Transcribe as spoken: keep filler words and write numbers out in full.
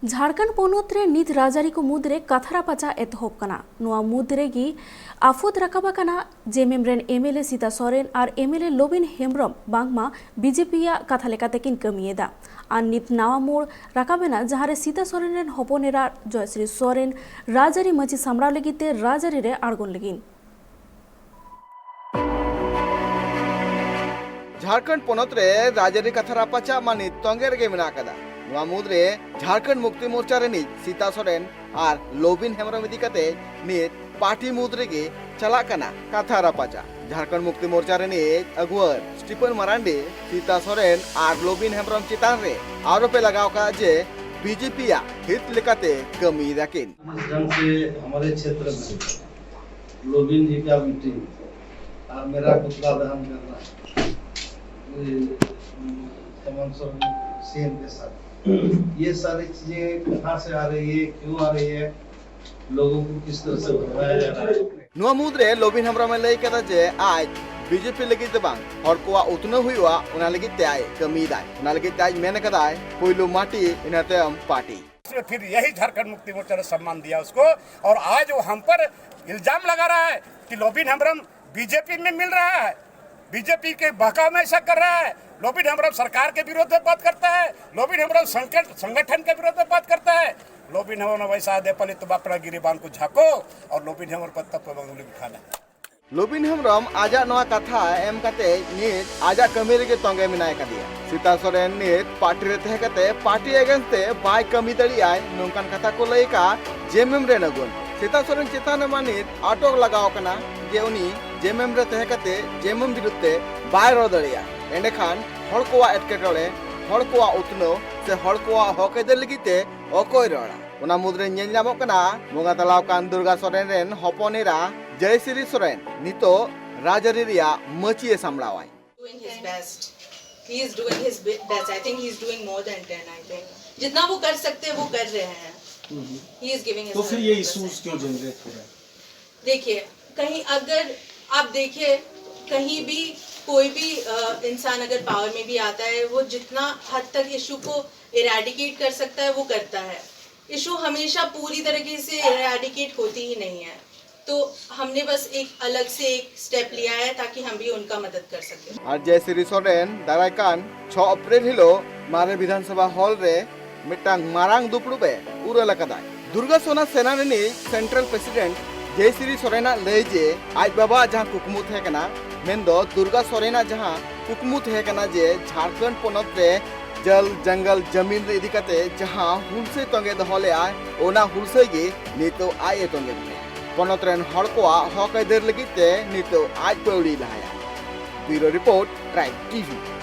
ᱡᱷᱟᱲᱠᱷᱚᱸᱰ ᱯᱚᱱᱚᱛ ᱨᱮ ᱱᱤᱛ ᱨᱟᱡᱽᱟᱹᱨᱤ ᱠᱚ ᱢᱩᱫᱽᱨᱮ ᱠᱟᱛᱷᱟ ᱨᱟᱯᱟᱪᱟᱜ ᱮᱛᱚᱦᱚᱵ ᱠᱟᱱᱟ᱾ ᱱᱚᱣᱟ ᱢᱩᱫᱽ ᱨᱮᱜᱮ ᱟᱯᱷᱩᱫ ᱨᱟᱠᱟᱵ ᱟᱠᱟᱱᱟ ᱡᱮᱢᱮᱢ ᱨᱮᱱ ᱮᱢᱮᱞᱮ ᱥᱤᱛᱟ ᱥᱚᱨᱮᱱ ᱟᱨ ᱮᱢᱮᱞᱮ ᱞᱚᱵᱤᱱ ᱦᱮᱢᱵᱽᱨᱚᱢ ᱵᱟᱝᱢᱟ ᱵᱤᱡᱮᱯᱤ ᱭᱟᱜ ᱠᱟᱛᱷᱟ ᱞᱮᱠᱟᱛᱮ ᱠᱤᱱ ᱠᱟᱹᱢᱤᱭᱮᱫᱟ᱾ ᱟᱨ ᱱᱤᱛ ᱱᱟᱣᱟ ᱢᱳᱲ ᱨᱟᱠᱟᱵ ᱮᱱᱟ, ᱡᱟᱦᱟᱸ ᱨᱮ ᱥᱤᱛᱟ ᱥᱚᱨᱮᱱ ᱨᱮᱱ ᱦᱚᱯᱚᱱ ᱮᱨᱟ ᱡᱚᱭᱥᱨᱤ ᱥᱚᱨᱮᱱ ᱨᱟᱡᱽᱟᱹᱨᱤ ᱢᱟᱹᱪᱤ ᱥᱟᱢᱵᱲᱟᱣ ᱞᱟᱹᱜᱤᱫ ᱛᱮ ᱨᱟᱡᱽᱟᱹᱨᱤ ᱨᱮ ᱟᱬᱜᱚᱱ ᱞᱟᱹᱜᱤᱫ᱾ ᱡᱷᱟᱲᱠᱷᱚᱸᱰ ᱯᱚᱱᱚᱛ ᱨᱮ ᱨᱟᱡᱽᱟᱹᱨᱤ ᱠᱟᱛᱷᱟ ᱨᱟᱯᱟᱪᱟᱜ ᱢᱟ ᱱᱤᱛ ᱛᱚᱸᱜᱮ ᱨᱮᱜᱮ ᱢᱮᱱᱟᱜ ᱟᱠᱟᱫᱟ᱾ ᱱᱚᱣᱟ ᱢᱩᱫᱽᱨᱮ ᱡᱷᱟᱲᱠᱷᱚᱸᱰ ᱢᱩᱠᱛᱤ ᱢᱳᱨᱪᱟ ᱨᱤᱱᱤᱡ ᱥᱤᱛᱟ ᱥᱚᱨᱮᱱ ᱟᱨ ᱞᱚᱵᱤᱱ ᱦᱮᱢᱵᱽᱨᱚᱢ ᱤᱫᱤ ᱠᱟᱛᱮ ᱱᱤᱛ ᱯᱟᱨᱴᱤ ᱢᱩᱫᱽ ᱨᱮᱜᱮ ᱪᱟᱞᱟᱜ ᱠᱟᱱᱟ ᱠᱟᱛᱷᱟ ᱨᱟᱯᱟᱪᱟᱜ᱾ ᱡᱷᱟᱲᱠᱷᱚᱸᱰ ᱢᱩᱠᱛᱤ ᱢᱳᱨᱪᱟ ᱨᱤᱱᱤᱡ ᱟᱹᱜᱩᱣᱟᱹᱨ ᱥᱴᱤᱯᱷᱮᱱ ᱢᱟᱨᱟᱱᱰᱤ ᱥᱤᱛᱟ ᱥᱚᱨᱮᱱ ᱟᱨ ᱞᱚᱵᱤᱱ ᱦᱮᱢᱵᱽᱨᱚᱢ ᱪᱮᱛᱟᱱ ᱨᱮ ᱟᱨᱚᱯᱮ ᱞᱟᱜᱟᱣ ᱠᱟᱜᱼᱟ ᱡᱮ ᱵᱤᱡᱮᱯᱤ ᱭᱟᱜ ᱦᱤᱛ ᱞᱮᱠᱟᱛᱮ ᱠᱟᱹᱢᱤᱭᱮᱫᱟ ᱠᱤᱱ᱾ जिस ढंग से हमारे क्षेत्र में लोबिन जी का मीटिंग और मेरा पुतला दहन करना, ये, हेमंत सोरेन सीएम के साथ, ये सारी चीजें कहाँ से आ रही है, क्यों आ रही है, लोगों को किस तरह से भरमाया जा रहा है। ᱱᱚᱣᱟ ᱢᱩᱫᱽᱨᱮ ᱞᱚᱵᱤᱱ ᱦᱮᱢᱵᱽᱨᱚᱢ ᱮ ᱞᱟᱹᱭ ᱠᱮᱫᱟ ᱡᱮ ᱟᱡ ᱵᱤᱡᱮᱯᱤ ᱞᱟᱹᱜᱤᱫ ᱫᱚ ᱵᱟᱝ, ᱦᱚᱲ ᱠᱚᱣᱟᱜ ᱩᱛᱱᱟᱹᱣ ᱦᱩᱭᱩᱜᱼᱟ, ᱚᱱᱟ ᱞᱟᱹᱜᱤᱫ ᱛᱮ ᱟᱡ ᱠᱟᱹᱢᱤᱭᱮᱫᱟᱭ᱾ ᱚᱱᱟ ᱞᱟᱹᱜᱤᱫ ᱛᱮ ᱟᱡ ᱢᱮᱱ ᱠᱟᱫᱟᱭ, ᱯᱳᱭᱞᱳ ᱢᱟᱹᱴᱤ, ᱤᱱᱟᱹ ᱛᱟᱭᱚᱢ ᱯᱟᱨᱴᱤ᱾ फिर यही झारखंड मुक्ति मोर्चा ने सम्मान दिया उसको, और आज वो हम पर इल्जाम लगा रहा है कि लोबिन हेम्ब्रम बीजेपी में मिल रहा है, बीजेपी के बहकाव में ऐसा कर रहा है। लोबिन हेम्ब्रम सरकार के विरोध में बात करता है, लोबिन हेम्ब्रम संकट संगठन के विरोध में बात करता है। लोबिन हेम्ब्रम वैसा है, देपाली, तुम अपना गिरीबान को झांको और लोबिन हेम्ब्रम पर तत्व उंगली उठाना। ᱞᱚᱵᱤᱱ ᱦᱮᱢᱵᱽᱨᱚᱢ ᱟᱡᱟᱜ ᱱᱚᱣᱟ ᱠᱟᱛᱷᱟ ᱮᱢ ᱠᱟᱛᱮ ᱱᱤᱛ ᱟᱡᱟᱜ ᱠᱟᱹᱢᱤ ᱨᱮᱜᱮ ᱛᱚᱸᱜᱮ ᱢᱮᱱᱟᱭ ᱠᱟᱫᱮᱭᱟ᱾ ᱥᱤᱛᱟ ᱥᱚᱨᱮᱱ ᱱᱤᱛ ᱯᱟᱨᱴᱤ ᱨᱮ ᱛᱟᱦᱮᱸ ᱠᱟᱛᱮ ᱯᱟᱨᱴᱤ ᱮᱜᱮᱱᱥᱴ ᱛᱮ ᱵᱟᱭ ᱠᱟᱹᱢᱤ ᱫᱟᱲᱮᱭᱟᱜᱼᱟᱭ, ᱱᱚᱝᱠᱟᱱ ᱠᱟᱛᱷᱟ ᱠᱚ ᱞᱟᱹᱭ ᱟᱠᱟᱫ ᱡᱮᱢᱮᱢ ᱨᱮᱱ ᱟᱹᱜᱩᱣᱟᱹᱱ᱾ ᱥᱤᱛᱟ ᱥᱚᱨᱮᱱ ᱪᱮᱛᱟᱱ ᱨᱮᱢᱟ ᱱᱤᱛ ᱟᱴᱚᱠ ᱞᱟᱜᱟᱣ ᱟᱠᱟᱱᱟ ᱡᱮ ᱩᱱᱤ ᱡᱮᱢᱮᱢ ᱨᱮ ᱛᱟᱦᱮᱸ ᱠᱟᱛᱮ ᱡᱮᱢᱮᱢ ᱵᱤᱨᱩᱫᱷ ᱛᱮ ᱵᱟᱭ ᱨᱚᱲ ᱫᱟᱲᱮᱭᱟᱜᱼᱟ᱾ ᱮᱸᱰᱮᱠᱷᱟᱱ ᱦᱚᱲ ᱠᱚᱣᱟᱜ ᱮᱴᱠᱮᱴᱚᱬᱮ, ᱦᱚᱲ ᱠᱚᱣᱟᱜ ᱩᱛᱱᱟᱹᱣ ᱥᱮ ᱦᱚᱲ ᱠᱚᱣᱟᱜ ᱦᱚᱠ ᱟᱹᱭᱫᱟᱹᱨ ᱞᱟᱹᱜᱤᱫ ᱛᱮ ᱚᱠᱚᱭ ᱨᱚᱲᱟ? ᱚᱱᱟ ᱢᱩᱫᱽᱨᱮ ᱧᱮᱞ ᱧᱟᱢᱚᱜ ᱠᱟᱱᱟ ᱵᱚᱸᱜᱟ ᱛᱟᱞᱟᱣ ᱠᱟᱱ ᱫᱩᱨᱜᱟ ᱥᱚᱨᱮᱱ ᱨᱮᱱ ᱦᱚᱯᱚᱱ ᱮᱨᱟ ᱡᱚᱭᱥᱨᱤ ᱥᱚᱨᱮᱱ ᱱᱤᱛᱚᱜ ᱨᱟᱡᱽᱟᱹᱨᱤ ᱨᱮᱭᱟᱜ ᱢᱟᱹᱪᱤᱭᱮ ᱥᱟᱢᱵᱲᱟᱣᱟᱭ᱾ Doing his best. He is doing his be- best. I think he is doing more than ten. I think जितना वो कर सकते हैं वो कर रहे हैं. He is giving his तो फिर ये hundred percent. इश्यूज क्यों जनरेट हो रहे हैं? देखिए, कहीं अगर आप देखिए, कहीं भी कोई भी अ, इंसान अगर पावर में भी आता है, वो जितना हद तक इशू को इरेडिकेट कर सकता है, वो करता है। इशू हमेशा पूरी तरीके से इरेडिकेट होती ही नहीं है। तो हमने बस एक अलग से एक स्टेप लिया है, ताकि हम भी उनका मदद कर सकें। ᱟᱨ ᱡᱚᱭᱥᱤᱨᱤ ᱥᱚᱨᱮᱱ ᱫᱟᱨᱟᱭ ᱠᱟᱱ ᱪᱷᱚ ᱮᱯᱨᱤᱞ ᱦᱤᱞᱳᱜ ᱢᱟᱨᱮ ᱵᱤᱫᱷᱟᱱ ᱥᱚᱵᱷᱟ ᱦᱚᱞ ᱨᱮ ᱢᱤᱫᱴᱟᱝ ᱢᱟᱨᱟᱝ ᱫᱩᱯᱲᱩᱵ ᱮ ᱩᱨᱟᱹᱞ ᱟᱠᱟᱫᱟᱭ᱾ ᱫᱩᱨᱜᱟ ᱥᱳᱱᱟ ᱥᱮᱱᱟ ᱨᱤᱱᱤᱡ ᱥᱮᱱᱴᱨᱟᱞ ᱯᱨᱮᱥᱤᱰᱮᱱᱴ ᱡᱚᱭᱥᱤᱨᱤ ᱥᱚᱨᱮᱱᱟᱜ ᱞᱟᱹᱭ ᱡᱮ ᱟᱡ ᱵᱟᱵᱟᱣᱟᱜ ᱡᱟᱦᱟᱸ ᱠᱩᱠᱢᱩ ᱛᱟᱦᱮᱸ ᱠᱟᱱᱟ, ᱢᱮᱱᱫᱚ ᱫᱩᱨᱜᱟ ᱥᱚᱨᱮᱱᱟᱜ ᱡᱟᱦᱟᱸ ᱠᱩᱠᱢᱩ ᱛᱟᱦᱮᱸ ᱠᱟᱱᱟ ᱡᱮ ᱡᱷᱟᱲᱠᱷᱚᱸᱰ ᱯᱚᱱᱚᱛ ᱨᱮ ᱡᱚᱞ ᱡᱚᱝᱜᱚᱞ ᱡᱟᱢᱤᱱ ᱨᱮ ᱤᱫᱤ ᱠᱟᱛᱮ ᱡᱟᱦᱟᱸ ᱦᱩᱞᱥᱟᱹᱭ ᱛᱚᱸᱜᱮ ᱫᱚᱦᱚ ᱞᱮᱫᱟᱭ, ᱚᱱᱟ ᱦᱩᱞᱥᱟᱹᱭ ᱜᱮ ᱱᱤᱛᱚᱜ ᱟᱡ ᱮ ᱛᱚᱸᱜᱮ ᱢᱮᱱᱟᱭᱟ᱾ ᱯᱚᱱᱚᱛ ᱨᱮᱱ ᱦᱚᱲ ᱠᱚᱣᱟᱜ ᱦᱚᱠ ᱟᱹᱭᱫᱟᱹᱨ ᱞᱟᱹᱜᱤᱫ ᱛᱮ ᱱᱤᱛᱚᱜ ᱟᱡ ᱯᱟᱹᱣᱲᱤ ᱞᱟᱦᱟᱭᱟ᱾ ᱵᱤᱭᱩᱨᱳ ᱨᱤᱯᱳᱨᱴ, ᱴᱨᱟᱭᱤᱵᱽ ᱴᱤᱵᱷᱤ᱾